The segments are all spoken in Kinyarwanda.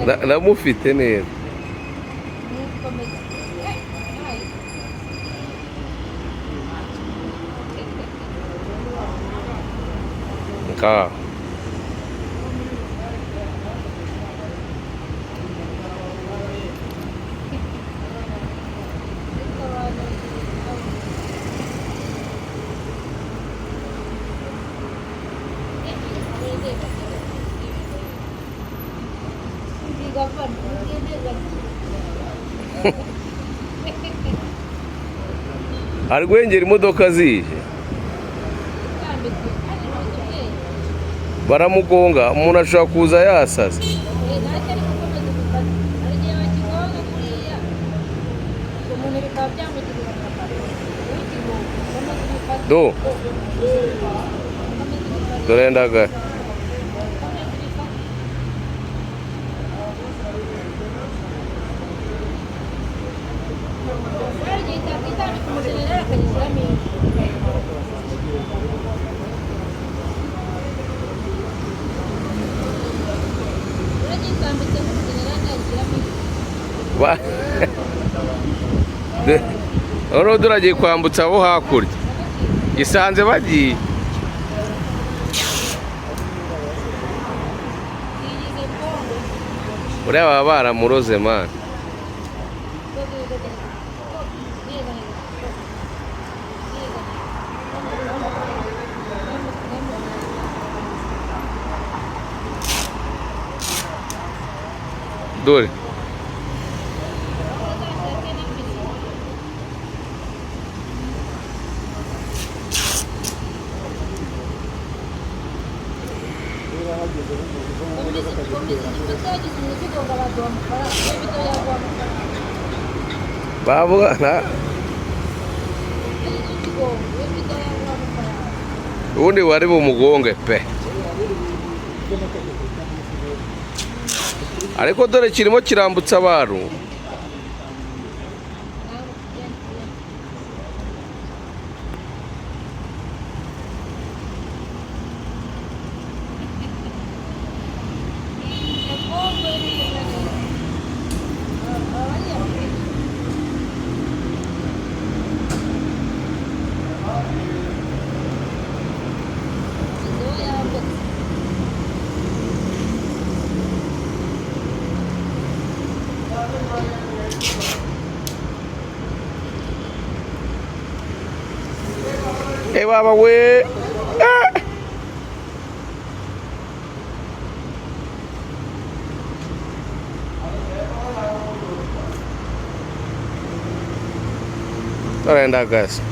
Ndamufite neza. Komeza. Ay. Nka ari guhengera imodoka zije, baramugonga. Umuntu ashobora kuza yasaze. Do dore ndagara. Noneho turagiye kwambutsa abo hakurya isanze bagiye. Uriya baba baramuroze, man. Dore bavuga nta ubundi wari bumugonge pe, ariko dore kirimo kirambutsa abantu. Eh baba we! Ah! Dore ndagaze.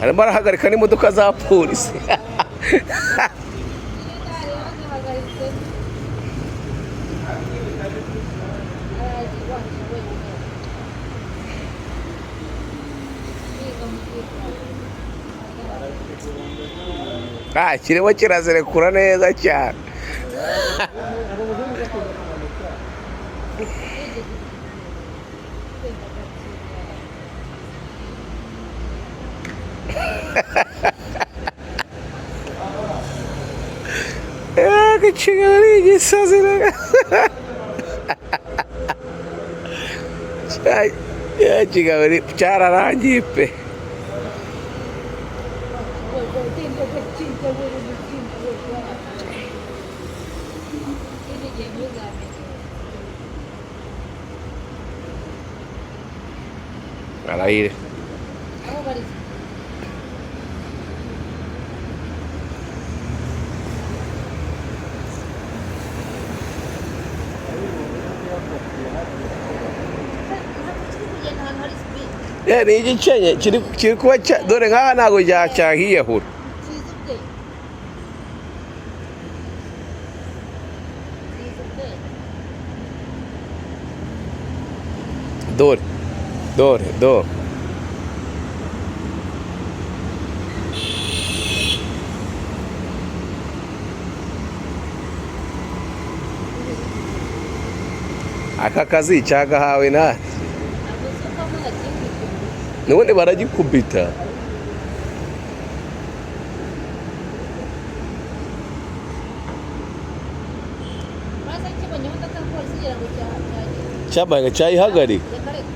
Arimo arahagarika n'imodoka za polisi. Ah, kirimo kirazirekura neza cyane. Eh, kigali igisazi. Kigali cyararangiye pe. Arahire. Eh, ni igicenye kiri kuba dore nk'aha ntabwo cyahiyahura. Dore dore dore. Aka kazi cyagahawe nande? Nubundi baragikubita. Cyabaye cyayihagarika. Reka reka.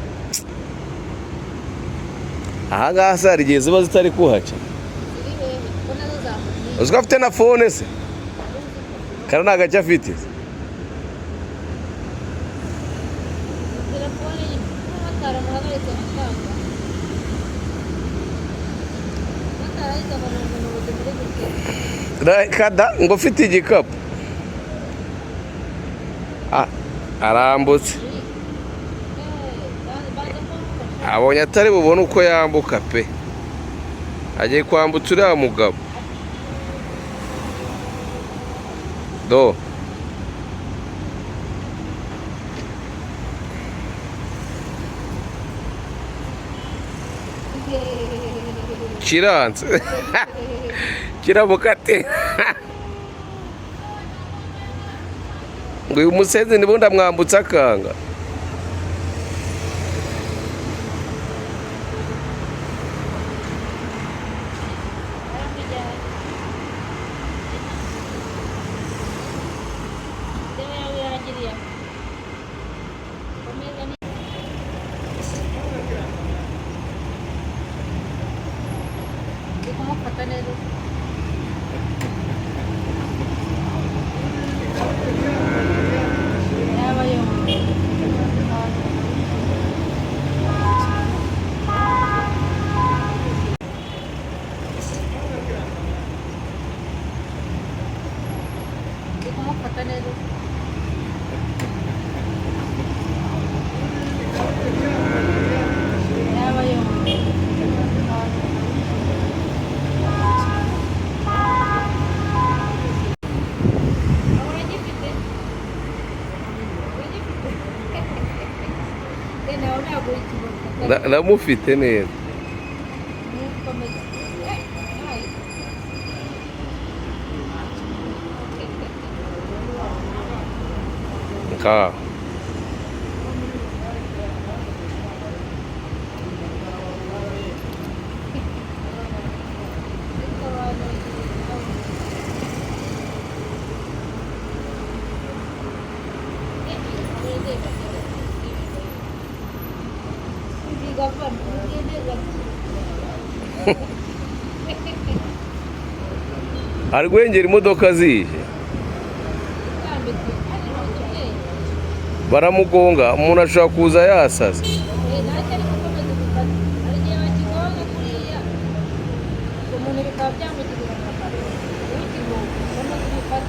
Aha ngaha se hari igihe ziba zitari kuhaca. Ziri hehe ko nazo zakubwiye? Uzi ko afite na phone se? Kara nta gace afite. Telefone y'umumotari amuhagaritse amafaranga. Umumotari ahita abona umuntu ubuzima uri gukina. Kada ngo ufite igikapu. Ah, arambutse. Banza kumufasha. Abonye atari bubone uko yambuka pe. Agiye kwambutsa uriya mugabo. Do. Kiranze. Kiramukate. Ngo uyu musenzi nibundi amwambutsa akanga. Baramujyanye. Intebe yawe irangiriye aho. Komeza ni- Ndi kumufata neza. Yaba yombi. Ndi kumufata neza. Yaba yombi. Uragifite? Uragifite? Nawe ntabwo ukibona. Ndamufite neza. Komeza. Nayi. Nka. Ariko abantu Ari guhengera imodoka zije. Baramugonga, umuntu ashobora kuza yasaze.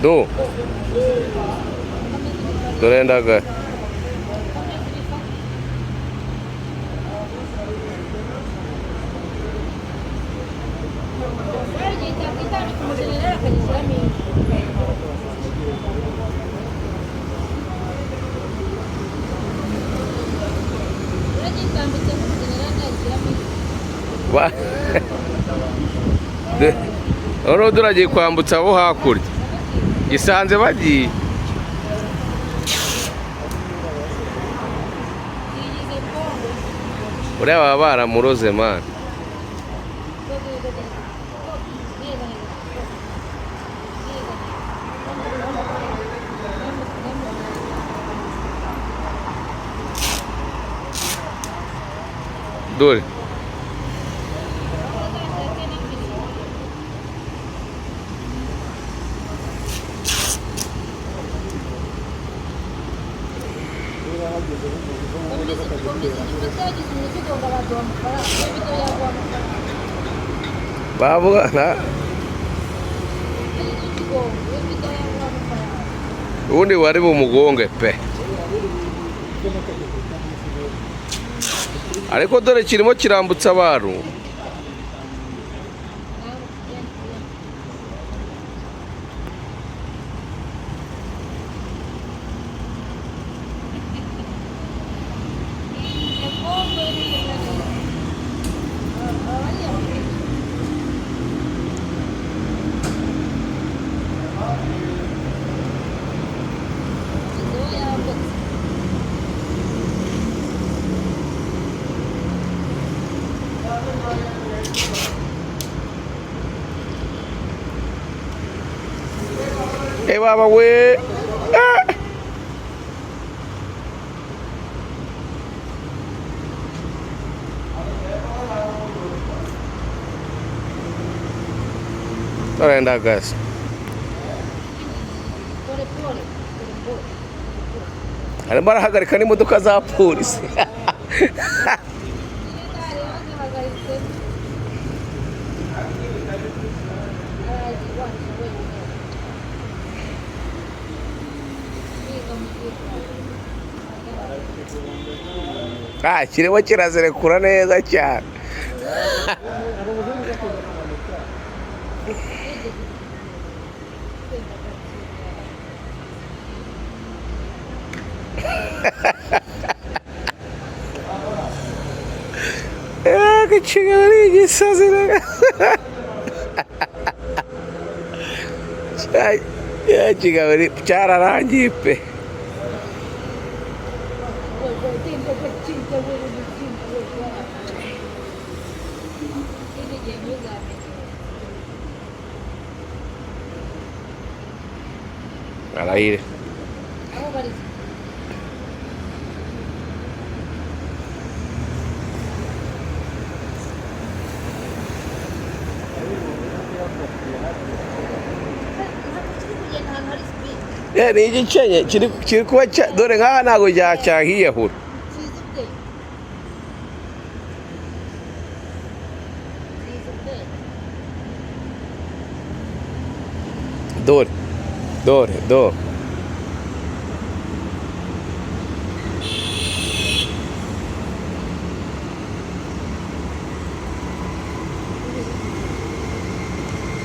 Do. Dore ndaga. Ba- Noneho dore agiye kwambutsa abo hakurya. Gisanze bagiye. Uriya baba baramuroze man. Dore. Bavuga na ubundi wari bumugonge pe. Ariko dore kirimo kirambutsa abantu. Eh baba we. Ah! Dore ndagasa. Pole pole pole pole. Arimo arahagarika n'imodoka za polisi. Zihagaritse, araje wacu wenyine kwiga mu bwitonzi. Ah, kirimo kirazirekura neza cyane. Kwiga gake. Eh, kigabo ni igisazi rero. Kigabo cyararangiye pe. Ikindi gihe ntuzamenye. Arahire. Aho bari. Ntabwo kiri kugenda ahantu hari speed. Eh, ni igicenye kiri kuba dore nk'aha ntabwo cyahiyahura. Kizi ubwenge, kizi ubwenge. Dore dore dore,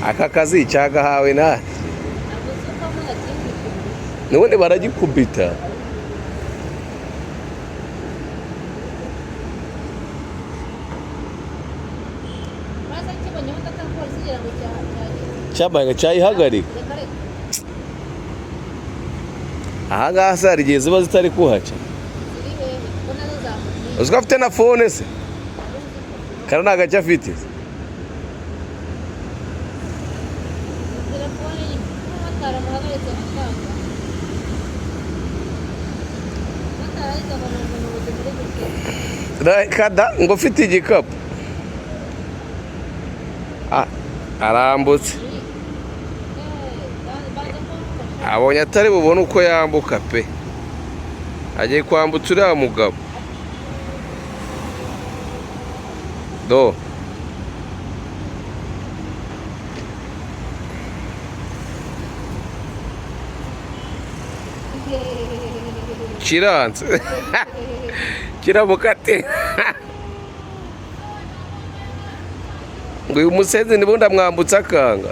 aka kazi cyagahawe nande? Ntabwo uzi uko agiye kwikubita. Nubundi baragikubita. Maze akibonye imodoka ya polisi igira ngo cyageze. Cyabaye ngo cyayihagarika. Reka reka. Aha ngaha se hari igihe ziba zitari kuhaca. Ziri hehe ko nazo zamubwiye? Uzi ko afite na phone se? Kara nta gace afite. Telefone y'umumotari amuhagaritse akanga. Umumotari ahita abona umuntu uri gukina. Kada ngo ufite igikapu. Ah, arambutse. Banza kumufasha. Abonye atari bubone uko yambuka pe, agiye kwambutsa uriya mugabo do. Kiranze kiramukate ngo uyu musenzi nibundi amwambutse akanga.